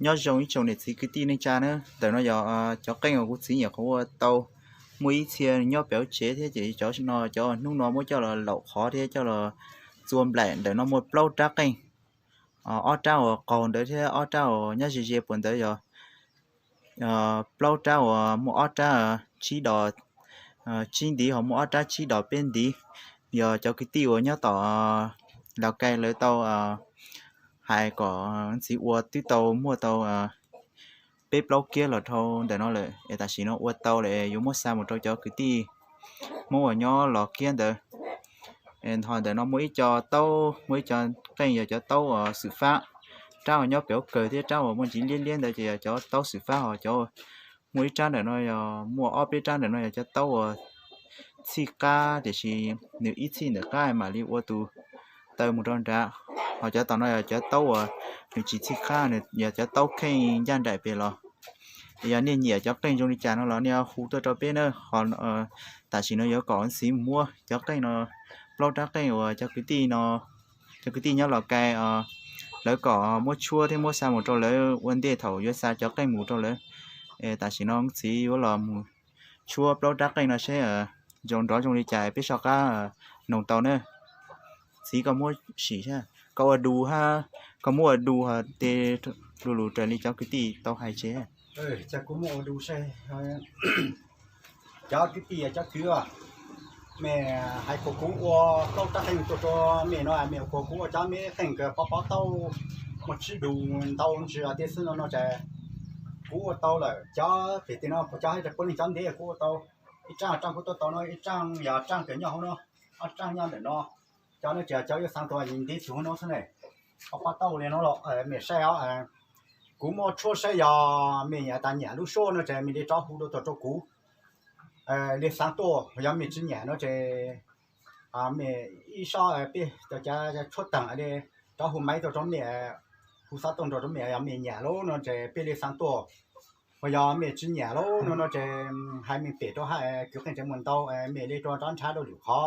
Nyob zoo ib tsoom niam txiv kwv tij neej tsa na, ntawm no yog cov qeej uas kuv txiv nyuam qhuav ua tau, muaj ib txhia nyob pem hauv tsev thiab ces cov no cov hnub no muab coj los laum qhov thiab coj los txua nplaim. Ntawm no muaj plaub rab qeej, ob rab uas qaug ntawd thiab ob rab uas nyob ze ze puas ntawd yog plaub rab uas muaj ob rab tsib dos tsib ntiv, ho muaj ob rab tsib dos peb ntiv. Yog cov kwv tij uas nyob tom Laus Kai lawv tau hais kom txiv ua twb tau muaj tau peb plaub kiab los dhau ntawm no lawm es tam sim no ua tau lawm es yuav muab xa mus rau cov kwv tij Hmoob uas nyob los kiab ntawd. Ho ntawm no muaj ib co taub, muaj ib co qeej yog cov taub uas xwm fab, rab uas nyob pem hauv kawg thiab rab uas muaj ntsis liab liab ntawd ces yog cov taub xwm fab, ho cov muaj ib rab ntawm no yog muaj ob peb rab ntawm no yog cov taub uas txhij qab tiam sis nws ib txhij ntawm qab mam li ua tus taw mus rau nrad. Ho cov tom no yog cov taub uas nws tsis txhij qab, nws yog cov taub kheej ncaj nraim pem los. Yog nej nyiam cov qeej zoo li cas no los nej hu tuaj rau peb na. Ho tam sim no yuav kom txiv muab cov qeej no, plaub rab qeej uas cov kwv tij no, cov kwv tij nyob Laus Kai lawv kom muab tshuab thiab muab xa mus rau lawv ua ntej thaum yuav xa cov qeej mus rau lawv. Tam sim no txiv yuav los mus tshuab plaub rab qeej no seb zoo nrov zoo li cas peb soj qab noog tau na. Txiv koj muab sim, koj ua du hab, koj muab ua du hab tes lu lus raws li cov kwv tij tau hais tseg. Cov kwv tij cov kwv, mej hais kom kuv ua plaub rab qeej tuaj rau mej no, mej kom kuv ua cov me qeej kws pov pov taub muaj tsib dus ntau ntsis tias xwb no no ces kuv ua tau lawm. Cov pem tej no kuv cov hais rau puav leej cov ntev kuv ua tau. Ib rab rab kuv tuaj tau no, ib rab yog rab kws nyob hauv no, ob rab nyob ntawm no. Cov no ces cov yuav xaav tuaj ntev txug hauv no xwb ne. Pov pov taub li no los mej saib os. Kuv muab tshuab saib yog mej nyiam tas nyiam lub suab no ces mej li rov hu dua tuaj rau kuv. Li xaav tuaj, yog mej tsis nyiam no ces mej ib sab peb cov tshuab taag li rov hu maiv tuaj rau mej, hu xov tooj rau mej, yog mej nyiam lawm no ces peb li xaav tuaj. Ho yog mej tsis nyiam lawm no no ces hais mej pem rau hab kwv qeej tseem muaj ntau, mej li rov nrhav dua lwm qhov.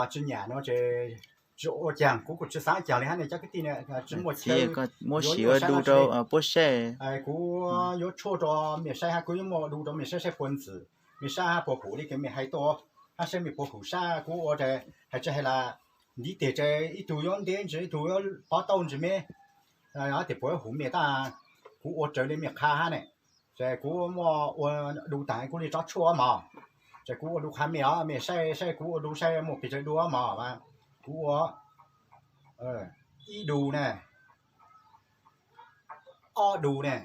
Tsis nyiam no ces tsis ua caag, kuv kuj tsis xaav caag li hab ne cov kwv tij ne, tsis muaj chaw. Muab sim ua du rau puab saib. Kuv yuav tshuaj rau mej saib hab kuv yuav muab ua du rau mej saib saib puas ntxim, mej saib hab puas hum li kws mej hais tuaj, hab saib mej puas hum sab kuv ua. Hais tsis hais los ntiv teg ces ib tug yuav ntev ntsis ib tug yuav pov tau ntsis me, tes puas hum mej tab kuv ua raws li mej qha hab ne. Ces kuv muab ua du taag kuv li rov tshuaj mog. Ces kuv ua du qha mej os, mej saib saib kuv ua du saib muaj pes tsawg du mog. Kuv ua ib du ne, ob du ne,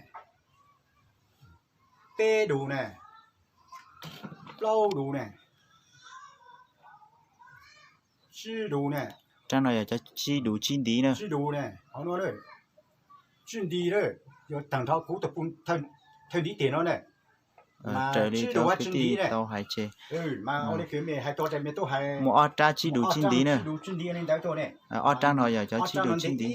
peb du ne, plaub du ne, tsib du ne. Rab no yog cov tsib du tsib ntiv na. Tsib du ne, tsib ntiv lawm, yuav taag nrho kuv tus thawj ntiv teg no ne. Raws li cov kwv tij tau hais tseg, muaj ob rab tsib du tsib ntiv na. Ob rab no yog cov tsib du tsib ntiv.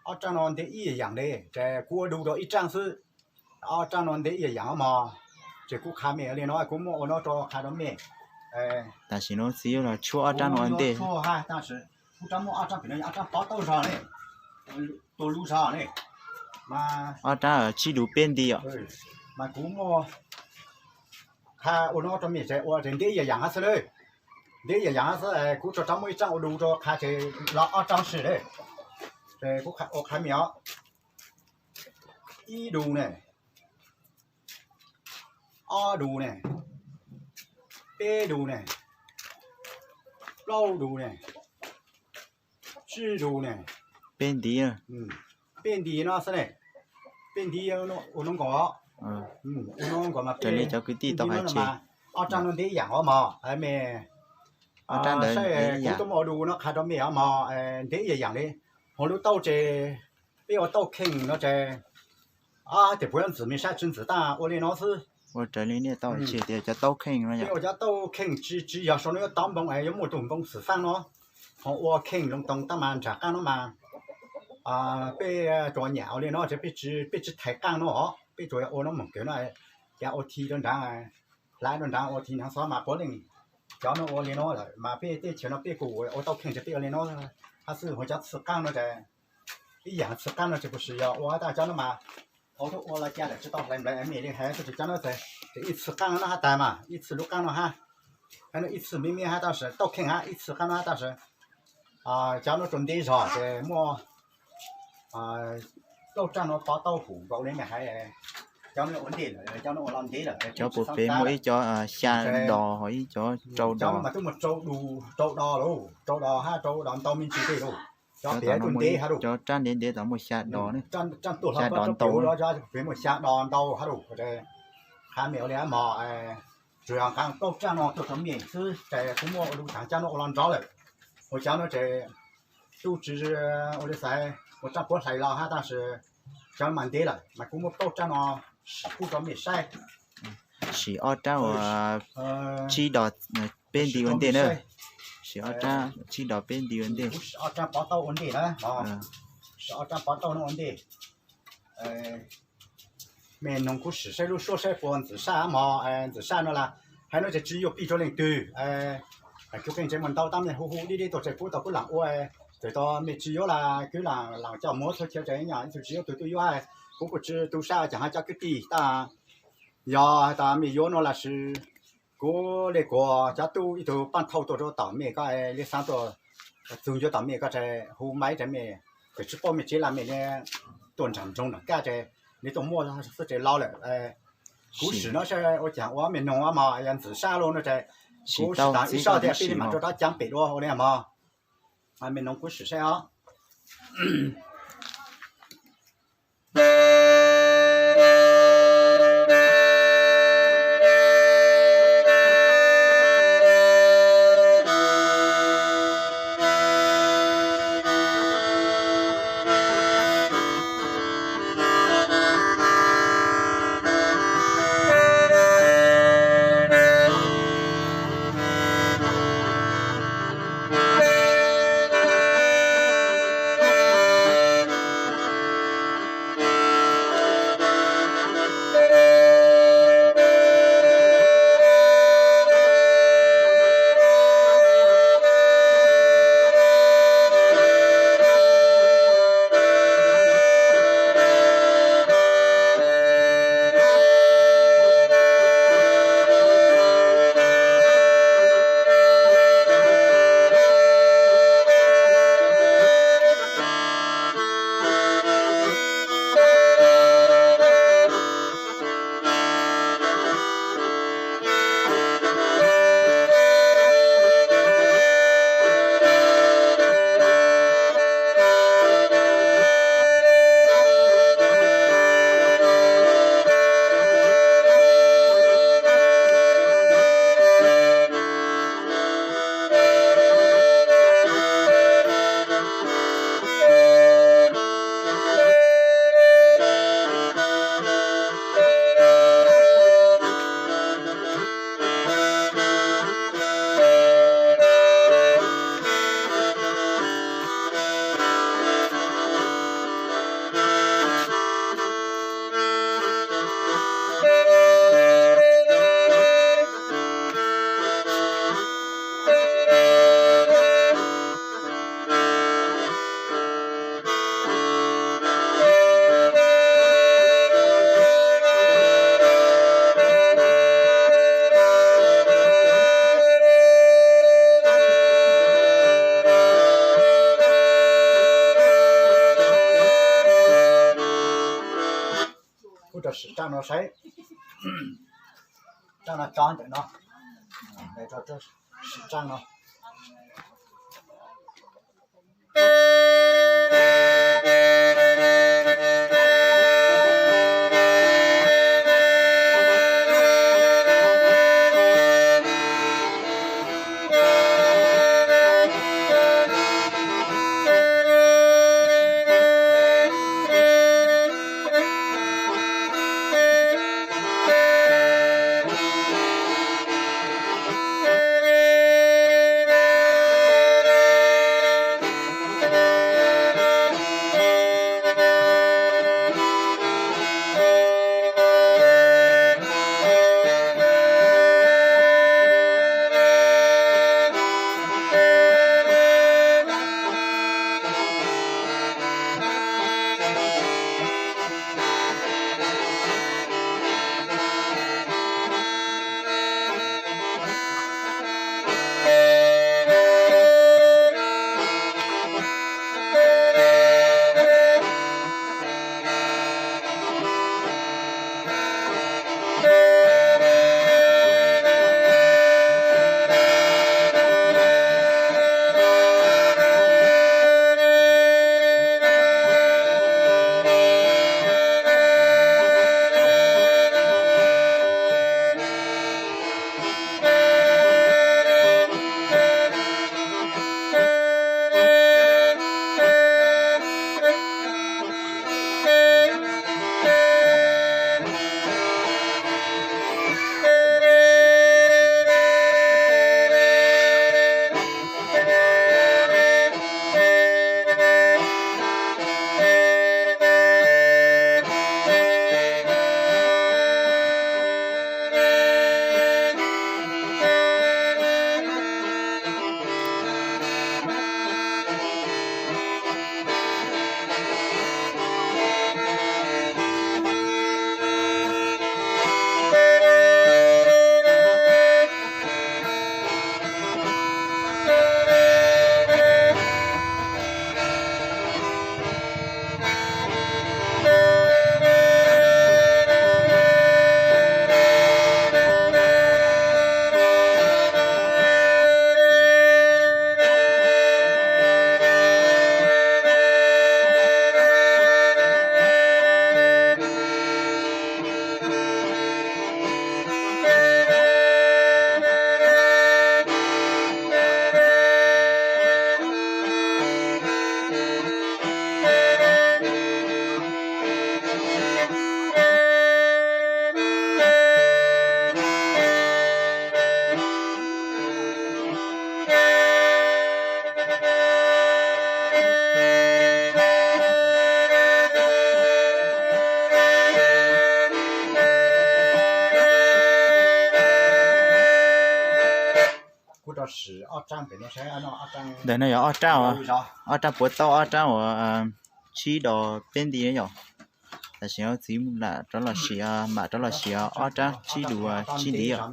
Ob rab no ntev ib yaam le, ces kuv ua du rau ib rab xwb. Ob rab no ntev ib yaam mog, ces kuv qha mej li no, kuv muab ua no rau qha rau mej. Tam sim no txiv yuav los tshuab ob rab no ua ntej. Kuv rov muab ob rab pem no, ob rab pov tau zog ne, tua lub zog ne. Ob rab tsib du peb ntiv os. Mas kuv muab qha ua no rau mej ces ua ces ntev ib yaam hab xwb lawm. Ntev ib yaam hab xwb, kuv rov rov muab ib rab ua du rau qha ces los ob rab si lawm. Ces kuv ua qha mej os. Ib du ne, ob du ne, peb du ne, plaub du ne, tsib du ne. Peb ntiv, peb ntiv no xwb ne. Peb ntiv ua no nkaus, ua no nkaus mas raws li cov kwv tij tau hais tseg. Ob rab no ntev ib yaam os mog, mej saib kuv tuaj muab ua du no qha rau mej os mog, ntev ib yaam li. Ho lub taub ces peb ua taub kheej no ces tes puas ntxim mej saib tsis ntxim tab ua li no xwb. Ua raws li nej tau hais tseg tias cov taub kheej no, peb ua cov taub kheej tsis yog sau no yuav tov npoo es yuav muaj tug npoo xwm faaj no. Ho ua kheej loo too tab mas nraag qaab no mas peb tsuas nyam ua li no ces peb tsis thaiv qaab no os, peb tsuas ua no moog kawg no, cas ua thi rau nraag, hlais rau nraag ua thi nraag xwb mas puav leej cov no ua li no lawm mas peb teb chaws no peb kuj ua taub kheej ces peb ua li no hab xwb. Ho cov xwm qaab no ces Ib yam txhwv qaab no tsis puas sim yog ua tab cov no mas, thaum ub ua los cas lawm tsis tau hlais nplawv mej li hais, tsis cov no ces ib txhwv qaab no hab tas mas ib txhwv lub qaab no hab, hab no ib txhwv me me hab tab sis tauj kheej hab ib txhwv qaab no hab tab sis cov no rau ntej zog ces muaj plaub raj no pov tau huv nkaus li mej hais, cov no ua ntej lawm, cov no ua los ntev lawm, cov puas pem muaj ib cov xya dos ho ib cov rau dos mas twb muaj rau dos, rau dos hab rau dos ntau me ntsis tej lauj, cov pem twb ntau ntau, cov raj ntev ntev tau muaj xya dos, raj tuaj hlo xya dos ntau, pem muaj xya dos ntau hab lauj. Qha mej ua li mog, tsuas yog nqa plaub raj no tuaj rau mej xwb ces kuv muaj ua lub thav cov no ua los nrov lawm, ua cov no ces tub tsis ua li xaiv ua raj puab hlais los hab tab sis cov mas ntev lawm mas kuv muab plaub raj no sim pub rau mej saib. Sim ob raj uas tsib dos peb nti ua ntej na. Sim ob raj tsib dos peb nti ua ntej. Sim ob raj pov tau ua ntej na, sim ob raj pov tau no ua ntej. Mej noog kuv sim saib lub suab saib puas ntxim sab mog, ntxim sab no las hais no ces tsis yuav pij rau leej twg. Kuv qee ntsev muaj ntau tab mej hu hu dib dib tuaj ces kuv tau kuv laam ua, txawm tau mej tsis yuav las kuv laam laam coj muab txhua chaw ces ib yam tsis yuav tug twg yuav, kuv kuj tsis tu sab cas hab cov kwv tij tab yog tas mej yuav no las sis kuv le kuas cov tub ib tug paab thauj tuaj rau tom mej ko, le xaav tuaj txug ncuav tom mej ko ces hu maiv rau mej, txawm tsis paub mej tsev las mej le tuaj nraag nroog nraag kab ces le tuaj muaj xwb ces lawm. Kuv sim no saib ua caag ua mej noog mog, yog ntxim sab lug no ces kuv sim taam ib sab thiab peb le maam rau rov caav pem dua ua li mog. Mej noog kuv sim saib os. Kuv rau sim raj no saib, raj no tso ntawm no, rau sim raj no. Ntawm no yog ob rab, ob rab puav taub, ob rab uas tshib dos peb nti na yom. Tam sim no txiv lam rov los sim, mam rov los sim ob rab tshib dus tshib ntiv yom.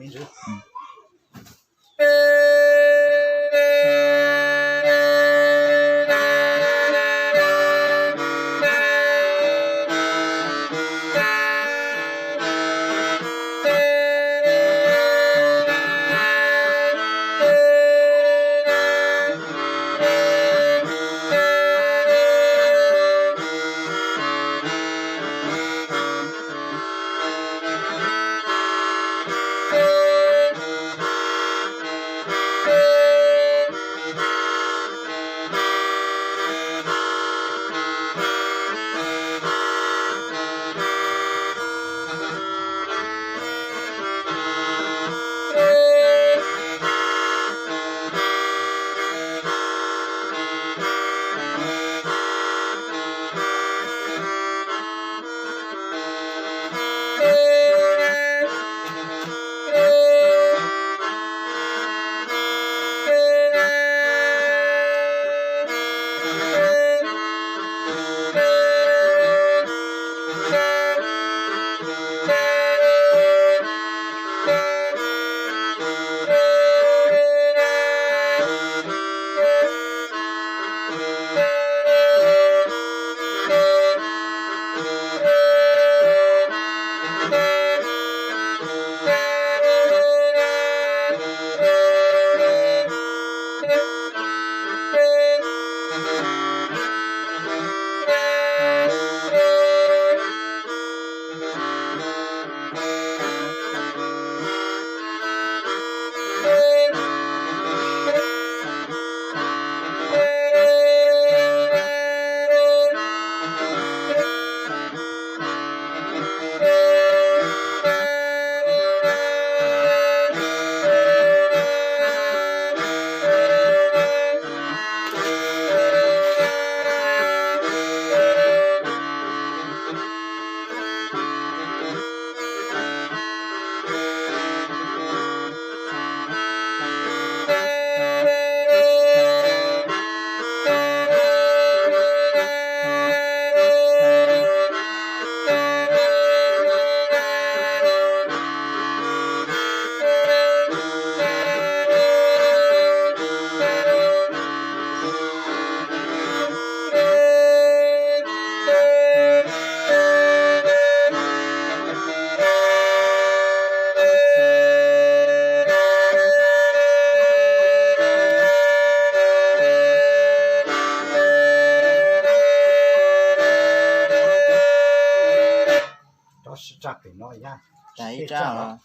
Ib rab,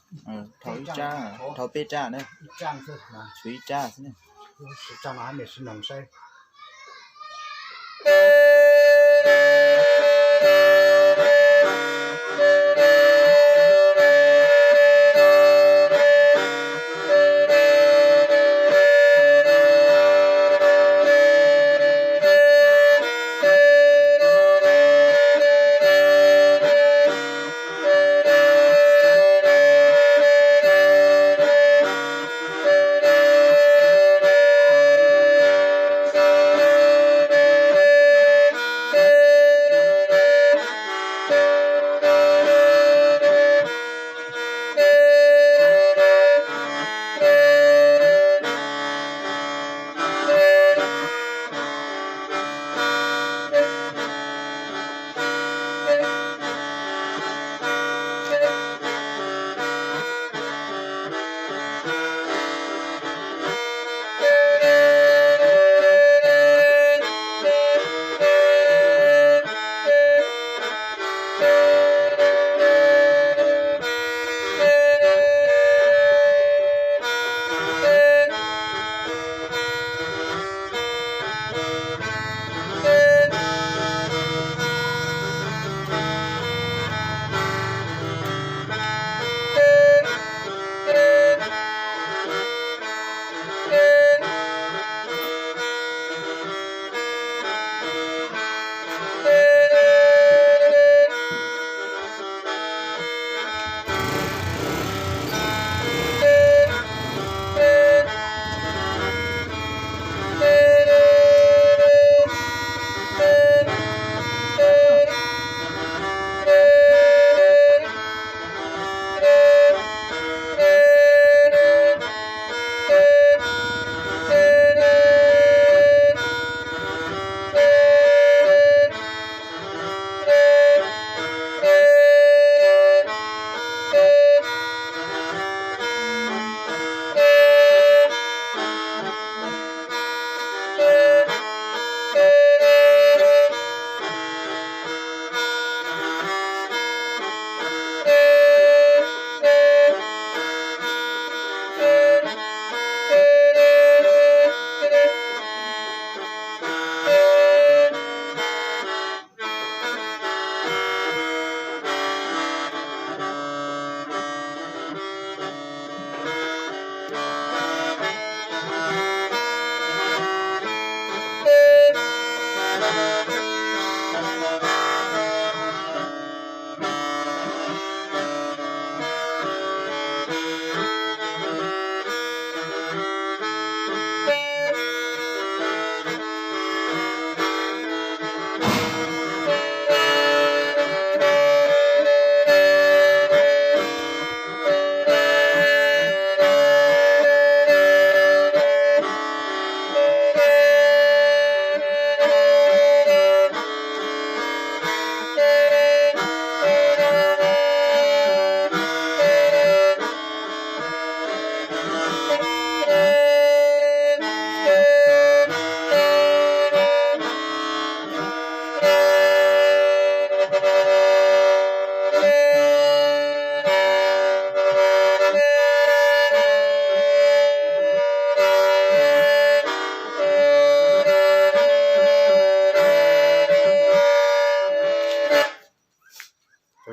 dhau ib rab, dhau peb rab na, tshuav ib rab xwb.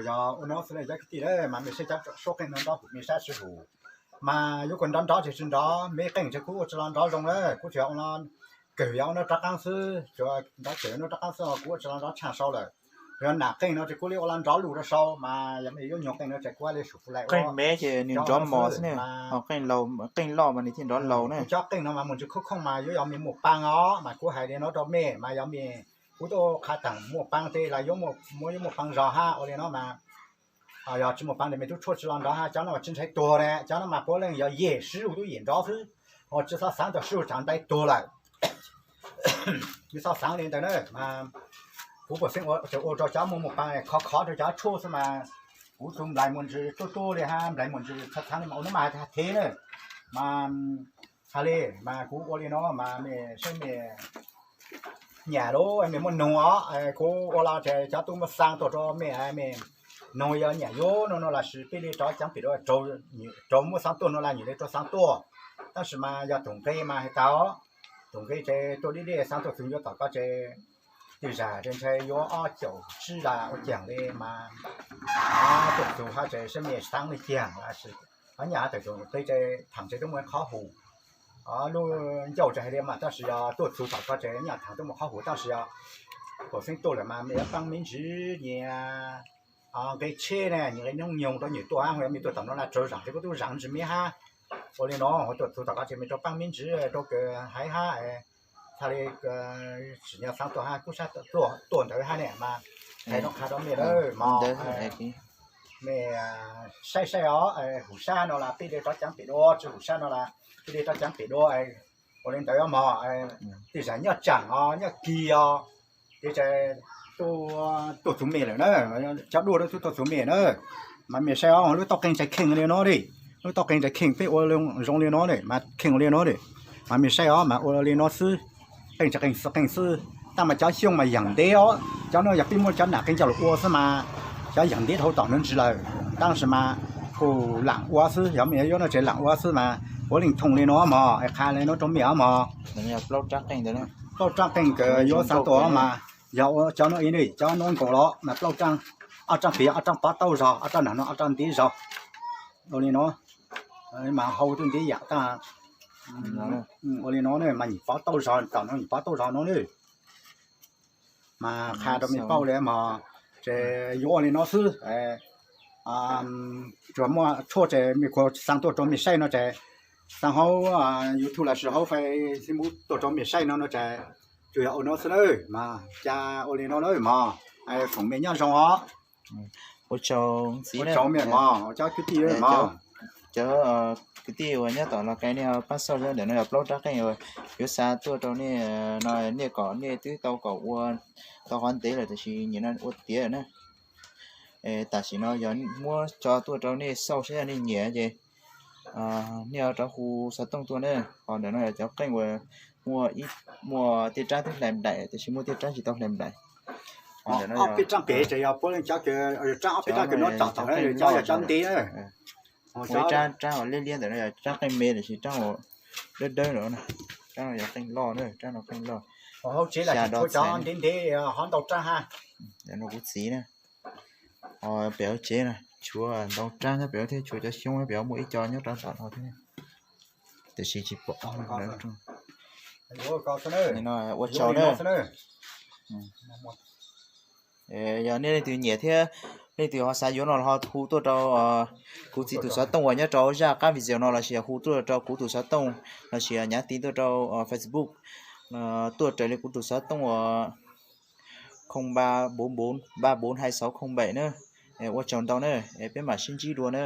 Yog ua no xwb na cov kwv tij, mas mej saib cov suab qeej no nrov huv, mej saib sib huv, mas yuav kom nrov nrov ces tsis nrov, me qeej ces kuv ua tsis los nrov zoo na, kuv tsuas ua no kawg yog ua no rov qaab xwb, tsuas nrov kawg ua no rov qaab xwb, kuv ua tsis los nrov tshaj sau lawm. Yog nam qeej no ces kuv li ua los nrov lug rau sau, mas yog mej yuav nyuag qeej no ces kuv li sum fu lais ua. Qeej me ces nws nrov mos xwb ne, ho qeej loj mas nws thiaj nrov laus na. Cov qeej no mas mus ntsis khoob khooj mas yuav yog mej muaj paa os, mas kuv hais li no rau mej mas yog mej, kuv tuaj qha taag muaj paa tes los yuav muaj paa zog hab ua li no mas, yog tsis muaj paa tes mej tub tshuaj tsis los nrov hab, cov no mas tsis ntshai tuag ne, cov no mas puav leej yog yem sib lug tub yem nrov xwb, ho tsis txhob xaav tau sib lug tsaav ntais tuag lawm. Tsis txhob xaav li ntawd na, mas kuv puas xeeb ua rau cov muaj muaj paa khov khov rau cov tshuaj xwb mas, kuv tus nplais muaj ntsis tuaj tuaj li hab, nplais muaj ntsis txhab txhab li mas ua no mas hab thev na, mas hab li mas kuv ua li no mas mej saib mej nyam lub mej muaj noog os, kuv ua los ces cov tuaj muaj xaa tuaj rau mej, mej noog yog nyam yuav no no lossis peb li rov caav pem dua, raug muaj xaa tuaj no los nyam li rau xaa tuaj, tab sis mas yog tus nqi mas hais tau, tus nqi ces tuaj dib dib xaa tuaj txug yuav tom koj ces tej zag ces ntshai yuav ob caum tsib los ua caag li mas, tuaj txug hab ces saib mej xaav li caag, ho nyam tawm tus nqi ces thaam ces tub muaj qhov hum, lub ncauj ces hais li mas tab sis yog tuaj txug tom koj ces nyam thaam tub muaj qhov hum tab sis yog puas xeeb tuaj lawm mas mej yuav paab me ntsis nyias nqi tsheb ne, nyias nqi nyooj nyoog rau nyias tuaj hab, ho yog mej tuaj tom no na raug zaam ces kuv tub zaam ntsis mej hab. Ua li no tuaj txug tom koj ces mej rau paab me ntsis rau kawg haiv hab, txhaj li tsim nyog xaav tuaj hab kuv sab tuaj ntawd hab ne mas, hais no qha rau mej lawm mog. Mej saib saib os, hum sab no los peb li rov caav pem dua, tsis hum sab no los peb li rov caav pem dua. Ua li ntawd mog, tej zag nyob tsaam os nyob kis os, ces tuaj txug mej lawm na, cov duaj tub tuaj txug mej na, mas mej saib os, lub tauj qeej tseem kheej li no li, lub tauj qeej tseem kheej, peb ua zoo li no mas kheej li no li, mas mej saib os mas ua li no xwb, qeej tseem qeej xwb, qeej xwb, tab mas cov xyoob mas yaam ntev os, cov no yog peb muab cov nam qeej coj lug ua xwb mas, cov yaam ntev dhau tom no ntsis lawm, tab sis mas kuj laam ua xwb, yog mej yuav no ces laam ua xwb mas, puav leej thooj li no mog, qha li no rau mej os mog. Plaub rab qeej kawg yuav xaa tuaj mas, yog ua cov no ib, cov no nkaus los mas plaub rab, ob rab pem ob rab pov tauj zog, ob rab nag no ob rab ntiv zog, ua li no mas hau tuaj ntev yam tag. Ua li no ne mas nyuam pov tauj zog, tom no nyuam pov tauj zog no ne, mas qha rau mej paub li mog, ces yuav ua li no xwb. Tsuas muaj tshuaj ces mej kuj xaa tuaj rau mej saib no ces, xaa hauv YouTube lossis hauv Facebook tuaj rau mej saib no no ces, tsuas yog ua no xwb na, mas cas ua li no na mog, foom mej nyob zoo os. Ua tsaug mej mog, cov kwv tij mog. Cov kwv tij uas nyob tom Los Kais nej pab xauj ntawm no yog plaub rab qeej uas yuav xa tuaj rau nej no, nej kom nej twb tau kom ua tau qhov ntev lawm tab sis nim no ua tiav na. Tam sim no yog muab tso tuaj rau nej xauj saib yog nej nyiam ces nej rov hu xov tooj tuaj na. Ho ntawm no yog cov qeej uas muaj, muaj tej rab twb hlais nplaim tab sis muaj tej rab tsis tau hlais nplaim. Ob peb rab pem ces yog puav leej cov, rab ob peb rab kws no tsom tom cov yog cov ntev na. Ib rab, rab uas liab liab ntawm no yog rab qeej me tab sis rab uas dawb dawb no, rab no yog qeej loj na, rab no qeej loj. Hauv tsev los tshuav cov ntev ntev ho ntau rab ha. No kuv txiv na. Pem hauv tsev na tshuav ntau rab thiab, pem hauv thiab tshuav cov xyoob, pem hauv muaj ib co nyob rau tom no thiab, tiam sis tsis pom. Ua tsaug na. Ua tsaug na. Yog nej leej twg nyiam thiab leej twg ho xav yuav no los ho hu tuaj rau kuv txiv tus xov tooj uas nyob rau zaj qab video no lossis yog hu tuaj rau kuv tus xov tooj lossis nhắn tin tuaj rau Facebook, tuaj raws li kuv tus xov tooj uas không ba bốn bốn ba bốn hai sáu không bảy na. Ua tsaug ntau na, peb mam sib ntsib dua na.